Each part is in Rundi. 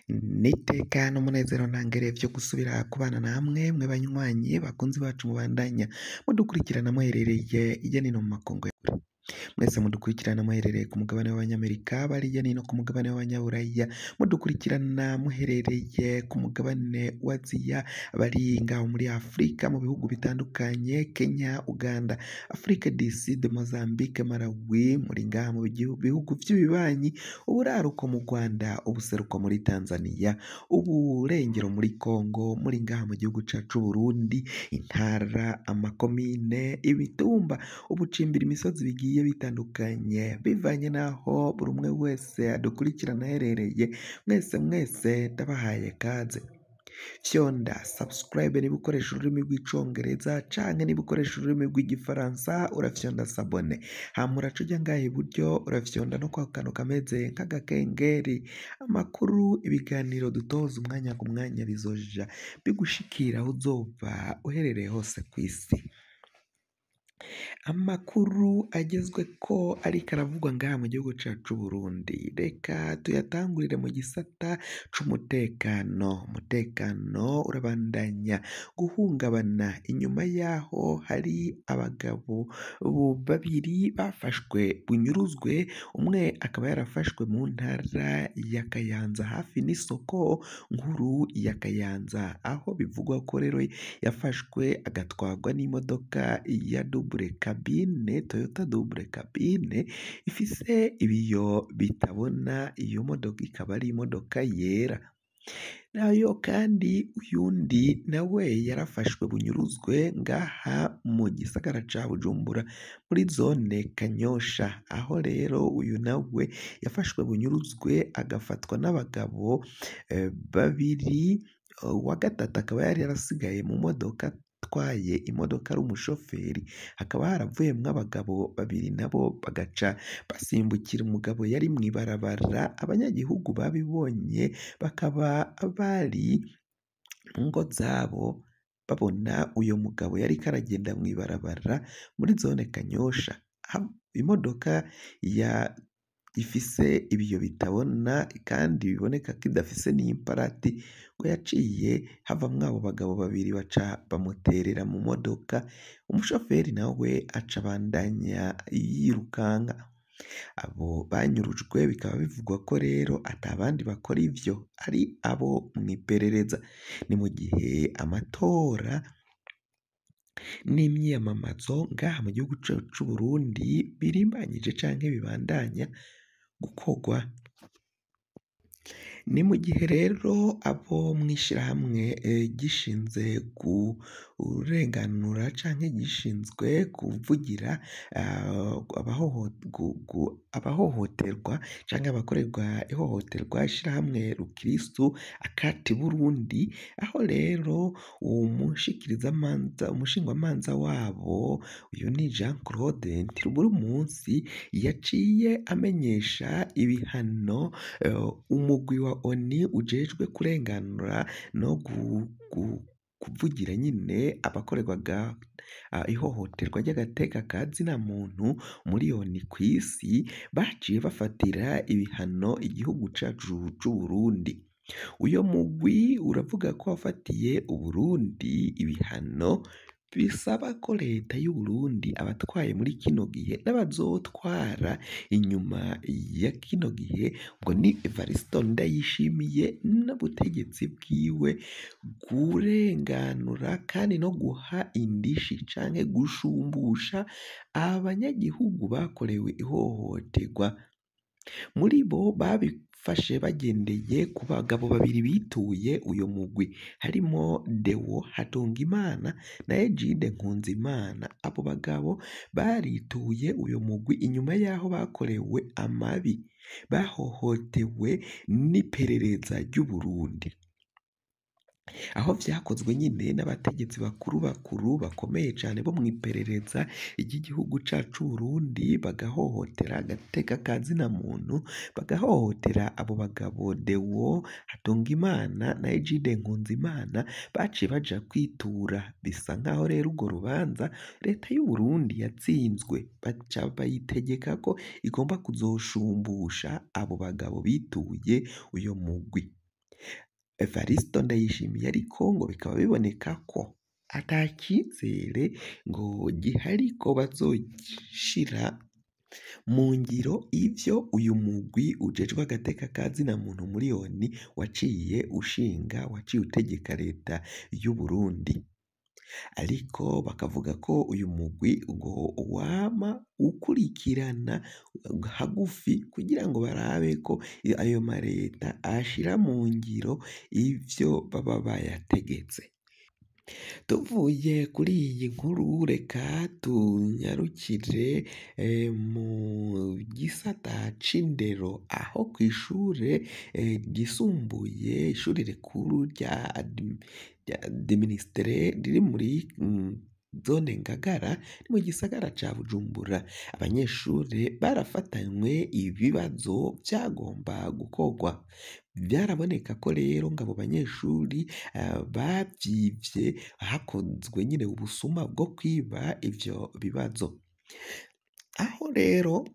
N'iteka n'umunezero ntangere vyo gusubira kubana namwe mwe banywanyi bakunzi bacu mubandanya mudukurikirana muherereye hirya no hino mu makungu ya kure. Mwese mudukurikirana muherereye ku mugabane w'abanyamerika, bari hirya no hino ku mugabane w'abanyaburaya, mudukurikirana muherereye ku mugabane wa Aziya, bari ngaho muri Afrika mu bihugu bitandukanye, Kenya, Uganda, Afrique du Sud, Mozambique, Malawi, muri ngaha mu bihugu vy'ibibanyi, uburaruko mu Rwanda, ubuseruko muri Tanzania, uburengero muri Congo, muri ngaha mu gihugu cacu c'Uburundi, intara, amakomine, imitumba, ubucimbira imisozi bigiye bitandukanye, bivanye n'aho buri umwe wese adukurikirana aherereye, mwese mwese ndabahaye kaze. Fyonda subscribe niba ukoresha ururimi rw'icongereza canke niba ukoresha ururimi rw'igifaransa urafyonda s'abonner, hama uraca uja ngaha iburyo urafyonda no kwa kantu kameze nk'agakengeri, amakuru, ibiganiro dutoza umwanya ku mwanya bizoja bigushikira aho uzoba uherereye hose kw'isi. Amakuru agezweko ariko aravugwa ngaha mu gihugu cacu c'Uburundi, reka tuyatangurire mu gisata c'umutekano. Umutekano urabandanya guhungabana inyuma yaho hari abagabo babiri bafashwe bunyuruzwe, umwe akaba yarafashwe mu ntara ya Kayanza hafi n'isoko nkuru ya Kayanza, aho bivugwa ko rero yafashwe agatwarwa n'imodoka ya double cabine, Toyota double cabine ifise ibiyo bitabona, iyo modoka ikaba ari imodoka yera. Nayo kandi uyundi nawe yarafashwe bunyuruzwe ngaha mu gisagara ca Bujumbura muri zone Kanyosha, aho rero uyu nawe yafashwe bunyuruzwe agafatwa n'abagabo babiri, uwa gatatu akaba yari yarasigaye mu modoka atwaye imodoka ari umushoferi, hakaba haravuyemwo abagabo babiri nabo bagaca basimbukira umugabo yari mw'ibarabara, abanyagihugu babibonye bakaba bari mu ngo zabo babona uyo mugabo yariko aragenda mw'ibarabara muri zone Kanyosha. Imodoka ya ifise ibiyo bitabona kandi biboneka ko idafise n'imparati, ngo yaciye havamwo abo bagabo babiri baca bamuterera mu modoka, umushoferi nawe aca abandanya yirukanka. Abo banyurujwe bikaba bivugwa ko rero ata bandi bakora ivyo ari abo mw'iperereza. Ni mu gihe amatora n'imyiyamamazo ngaha mu gihugu cacu c'Uburundi birimbanyije canke bibandanya gukorwa. Ni mu gihe rero abo mw'ishirahamwe gishinze kurenganura canke gishinzwe kuvugira abahohoterwa canke abakorerwa ihohoterwa, ishirahamwe Rukirisu Akati Burundi, aho rero umushikirizamanza, umushingwamanza wabo uyu ni Jean Claude Ntiruburumunsi, yaciye amenyesha ibihano umugwi wa ONU ujejwe kurenganura no kuvugira nyine abakorerwaga ihohoterwa ry'agateka ka zina muntu muri ONU kw'isi, baciye bafatira ibihano igihugu cacu c'Uburundi. Uyo mugwi uravuga ko wafatiye Uburundi ibihano bisaba ko leta y'Uburundi, abatwaye muri kino gihe n'abazotwara inyuma ya kino gihe, ngo ni Evariste Ndayishimiye n'ubutegetsi bwiwe, kurenganura kandi no guha indishi canke gushumbusha abanyagihugu bakorewe ihohoterwa. Muri bo babifashe bagendeye ku bagabo babiri bituye uyo mugwi, harimo Deo Hatungimana na Egide Nkunzimana. Abo bagabo barituye uyo mugwi inyuma y'aho bakorewe amabi, bahohotewe n'iperereza ry'Uburundi, aho vyakozwe nyine n'abategetsi bakuru bakuru bakomeye cane bo mw'iperereza ry'igihugu cacu c'Uburundi, bagahohotera agateka ka zina muntu, bagahohotera abo bagabo Deo Hatungimana na Egide Nkunzimana, baciye baja kwitura. Bisa nkaho rero urwo rubanza leta y'Uburundi yatsinzwe, baca bayitegeka ko igomba kuzoshumbusha abo bagabo bituye uyo mugwi. Evaristo Ndayishimiye ariko ngo bikaba biboneka ko ata cizere ngo gihari ko bazoshira mu ngiro ivyo uyu mugwi ujejwe agateka ka zina muntu muri ONU waciye ushinga, waciye utegeka leta y'Uburundi. Ariko bakavuga ko uyu mugwi ngo wama ukurikirana hagufi kugira ngo barabe ko ayo mareta ashira mu ngiro ivyo baba bayategetse. Tuvuye kuri iyi nkuru reka tunyarukire mu gisata c'indero, aho kw'ishure ryisumbuye, ishure rikuru rya administre riri muri zone Ngagara ni mu gisagara ca Bujumbura, abanyeshure barafatanywe ibibazo vyagomba gukorwa. Vyaraboneka ko rero ngo abo banyeshuri bavyivye, hakozwe nyene ubusuma bwo kwiba ivyo bibazo. Aho rero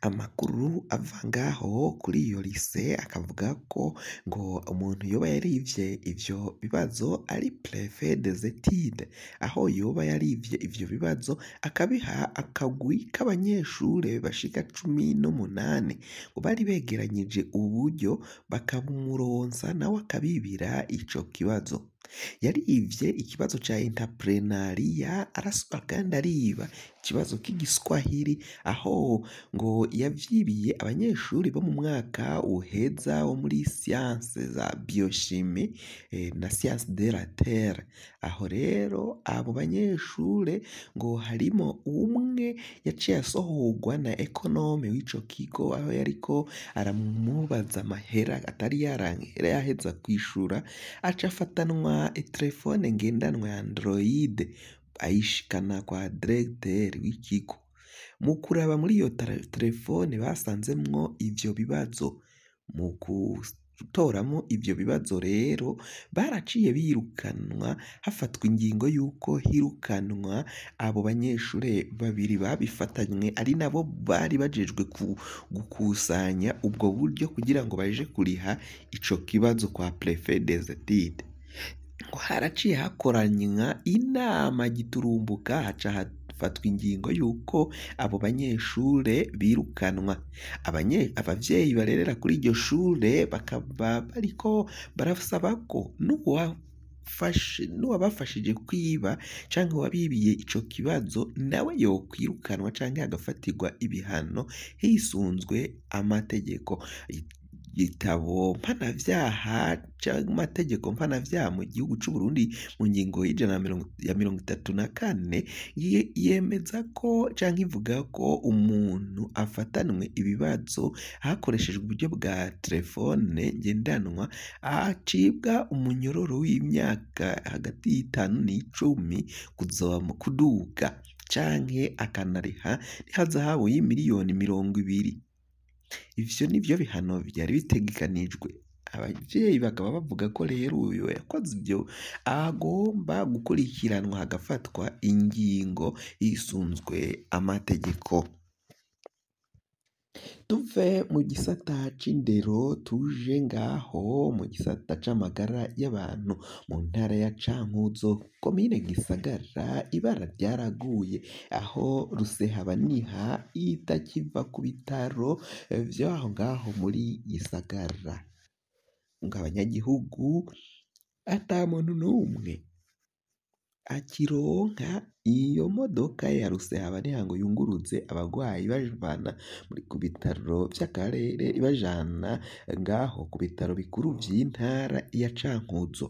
amakuru ava ngaho kuri iyo lise akavuga ko ngo umuntu yoba yarivye ivyo bibazo ari prefet des etudes, aho yoba yarivye ivyo bibazo akabiha akagwi k'abanyeshure bashika 18, ngo bari begeranyije uburyo bakabumuronsa nawe akabibira ico kibazo. Yarivye ikibazo ca entreprenariat, arasubira kandi ariba ikibazo k'igiswahili, aho ngo yavyibiye abanyeshuri bo mu mwaka uheza wo muri science za biochimie na science de la terre. Aho rero abo banyeshure ngo harimo umwe yaciye asohorwa na ekonome w'ico kigo, aho yariko aramubaza amahera atari yaheza kwishura, aca afatanwa iterefone ngendanwa ya Android ayishikana kwa diregiteri w'ikigo. Mu kuraba muri iyo terefone basanzemwo ivyo bibazo. Mu gutoramwo ivyo bibazo rero baraciye birukanwa, hafatwa ingingo y'uko hirukanwa abo banyeshure babiri babifatanywe, ari nabo bari bajejwe gukusanya ubwo buryo kugira ngo baje kuriha ico kibazo kwa prefet des etudes. Ngo haraciye hakoranywa inama giturumbuka, haca hafatwa ingingo y'uko abo banyeshure birukanwa. Abavyeyi barerera kuri iryo shure bakaba bariko barasaba ko n'uwabafashije kwiba canke uwabibiye ico kibazo nawe yokwirukanwa canke agafatirwa ibihano hisunzwe amategeko. Igitabo mpanavyaha canke amategeko mpanavyaha mu gihugu c'Uburundi mu ngingo y'ijana ya 34 yemeza ko canke ivuga ko umuntu afatanwe ibibazo hakoreshejwe uburyo bwa terefone ngendanwa acibwa umunyororo w'imyaka hagati y'5 n'10 kuzoba kuduga, canke akanariha n'ihazahabu y'imiliyoni 20. Ivyo nivyo bihano vyari bitegekanijwe. Abavyeyi bakaba bavuga ko rero uyo yakoze ivyo agomba gukurikiranwa hagafatwa ingingo yisunzwe amategeko. Tuve mu gisata c'indero tuje ngaho mu gisata c'amagara y'abantu mu ntara ya Cankuzo, komine Gisagara, ibara ryaraguye aho Rusehabaniha itakiva ku bitaro vyaho ngaho muri Gisagara. Ngo abanyagihugu ata muntu n'umwe akironka iyo modoka ya Rusehabaniha ngo yunguruze abagwayi ibavana ku bitaro vy'akarere ibajana ngaho ku bitaro bikuru vy'intara ya Cankuzo.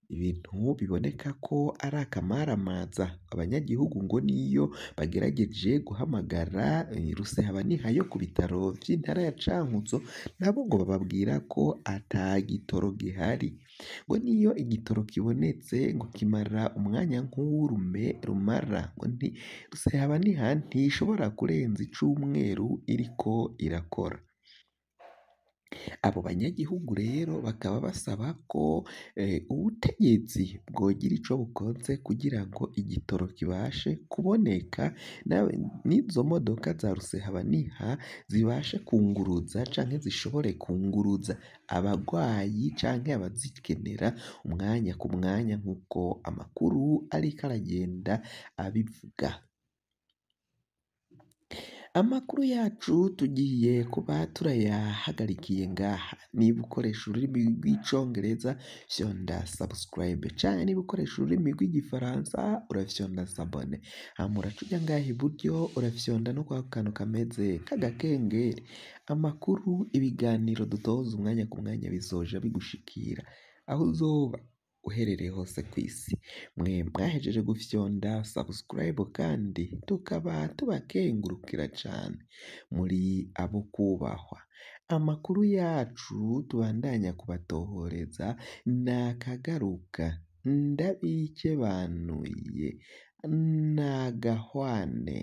Ibintu biboneka ko ari akamaramaza. Abanyagihugu ngo niyo bagerageje guhamagara Rusehabaniha yo ku bitaro vy'intara ya Cankuzo, nabo ngo bababwira ko ata gitoro gihari. Ngo niyo igitoro kibonetse ngo kimara umwanya nk'uwurume rumara, ngo Rusehabaniha ntishobora kurenza icumweru iriko irakora. Abo banyagihugu rero bakaba basaba ko ubutegetsi bwogira ico bukoze kugira ngo igitoro kibashe kuboneka, n'izo modoka za rusehabaniha zibashe kunguruza canke zishobore kunguruza abagwayi canke abazikenera umwanya ku mwanya, nk'uko amakuru ariko aragenda abivuga. Amakuru yacu tugiye kuba turayahagarikiye ngaha. Niba ukoresha ururimi rw'icongereza fyonda subscribe, canke niba ukoresha ururimi rw'igifaransa urafyonda s'abonner, hama uraca uja ngaha iburyo urafyonda no kwako kantu kameze k'agakengeri. Amakuru, ibiganiro dutoza umwanya ku mwanya bizoja bigushikira aho uzoba uherereye hose kw'isi. Mwe mwahejeje gufyonda subscribe kandi tukaba tubakengurukira cane, muri abo kubahwa. Amakuru yacu tubandanya kubatohoreza nakagaruka, ndabikebanuye, nagahwane.